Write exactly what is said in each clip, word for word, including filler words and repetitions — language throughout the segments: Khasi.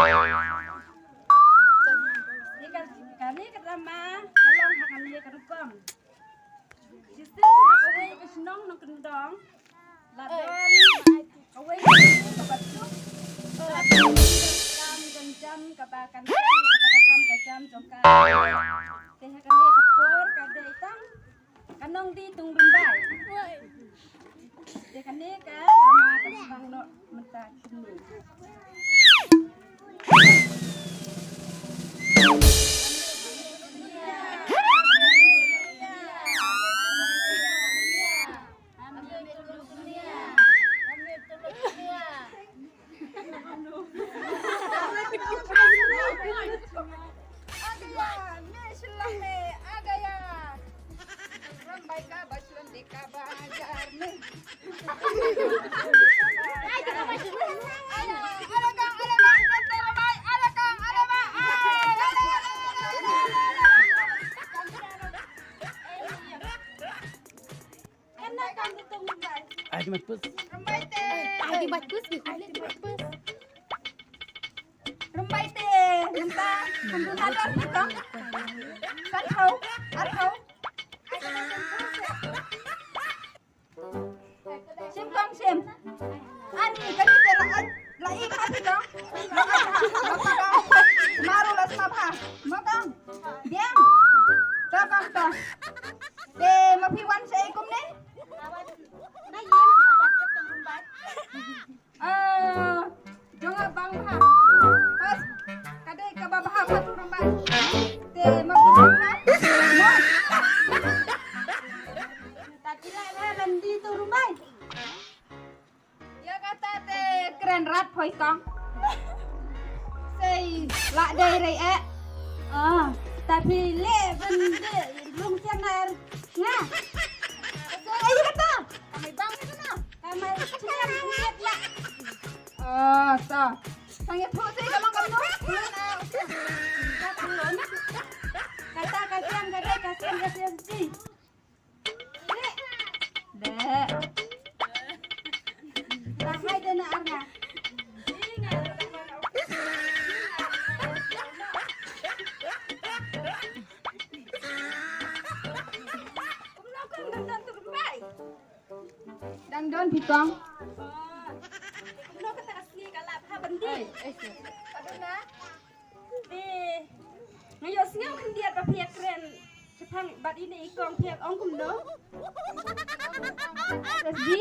Ïa ka, kane ka drama ka long ha kane ka rukom. Shisien ha kawei ka shnong nongkyndong la don kawei ka bynta kaba suk, ka kam ka jam kaba kan, ka kam ka jam jong ka. Te ha kane ka por ka dei tang ka nongdie Tungrymbai. Te kane ka drama ka sdang noh mynta kumne. Agaya, me shlong me, agaya. Ram bai ka ba shlong de ka ba ajar me. Aya, ala kang, ala kang, ala kang, ala kang, ala kang. Ai, di mat pus. Ai, di mat pus, di mat pus. Rymbai te, mynta, kan tu nadar ni kong. Kan hau, ar hau. Shim kong, shim. Ani, kan ni te la, la i kan ni kong. Maru la sma bha. Mo kong. Diam. Ta kong ta. Te ma phi wan sa i kumne? Ah, jong nga bang bha. Pas, ka dei kaba bha bha tu rymbai. Te ma phi bang bha. Mo. Ta kila bha landi tu rymbai. Ïa kata te kren rat phoi kong. Sei la dei rei eh. Ah, ta phi le ban de lung siang na er. Nga. Ei kata. Kami bang kata. Kami siang kuat la. Ah, ta. Sang ïathuh te ka long kamno. Kata ka siang ka dei ka siang ka siang ji. Dek. Dek. Dek. Dek. Dang don phi kong. Kumno kata ka sngi ka lap ha byndi. Ei, ei, ei. Aduna. Te nga ïohsngew khyndiat ba phi ïakren shaphang bad ine i kong, phi ong kumno? Sesdi.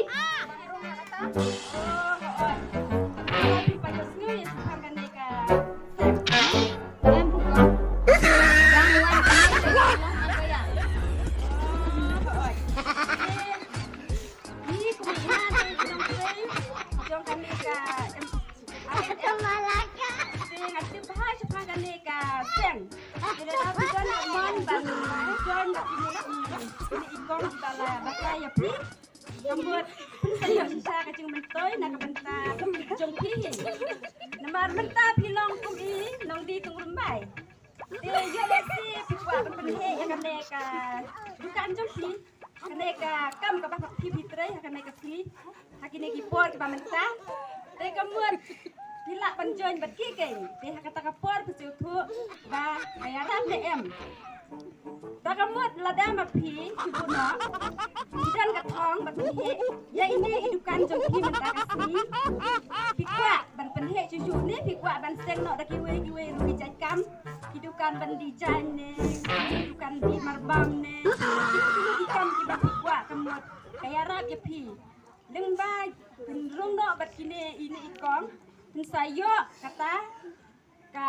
Oh, oh. Phi ba ïohsngew ïa shaphang kane ka. Em, phi kong. Dang wan kane ka. Oh, oh. Ni kumne ha te jong te jong kane ka, em, te nga tip bha shaphang kane ka seng. Te lada phi don ka mon ban join bad kine ki, kine i kong kiba la batai ïa phi, ka mut phin sa ïoh shisha ka jingmyntoi na ka bynta jong phi. Namar mynta phi long kum i nongdie Tungrymbai. Te ïoh lehse phi kwah ban pynheh ïa kane ka dukan jong phi, kane ka kam kaba phi, phi trei ha kane ka sngi, ha kine ki por kiba mynta. Te ka mut phi lah ban join bad ki keiñ. Te ha kata ka por phi sngewthuh ba ka ïarap ne em. Te ka mut lada ma phi shu buh noh, phi don ka thong ban pynheh ïa ine i dukan jong phi mynta ka sngi, phi kwah ban pynheh shuh shuh ne phi kwah ban seng noh da kiwei kiwei ruh ki jait kam, ki dukan ban design ne, ki dukan dih marbam ne, ki kam kiba phi kwah, ka mut ka ïarap ïa phi. Lyngba phin rung noh bad kine ine i kong, phin sa ïoh kata ka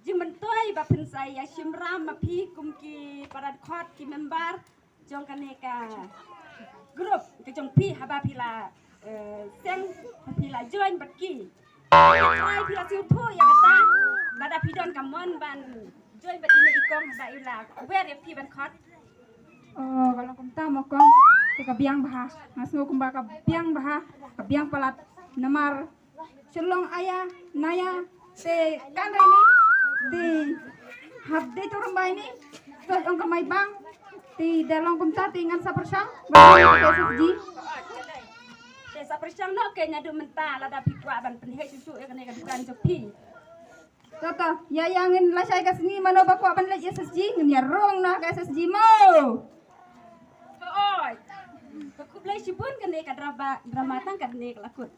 jingmyntoi ba phin sa ïa shim ram ma phi kum ki para dkhot, ki member jong kane ka group ka jong phi, haba phi la, eh, seng, phi la join bad ki. Trai phi la sngewthuh ïa kata, lada phi don ka mon ban join bad ine i kong, haba i la wer ïa phi ban khot. Oh, ka long kumta mo kong. Te ka biang bha. Nga sngew kumba ka biang bha, ka biang palat. Namar shlong aya naya te kan rei ni, te hap dei tu rymbai ni. Te ong ka mai bang, te da long kumta te ngan sa pyrshang. Ba te sa ji. Te sa pyrshang noh keiñ naduh mynta, lada phi kwah ban pynheh shuh shuh ïa kane ka dukan jong phi. To to, ïa ïa ngin lashai ka sngi, mano ba kwah ban leit S S G, ngin ïa rung noh ka S S G mo. Oi. Khublei shibun kane ka drama, drama tang kane ka la kut.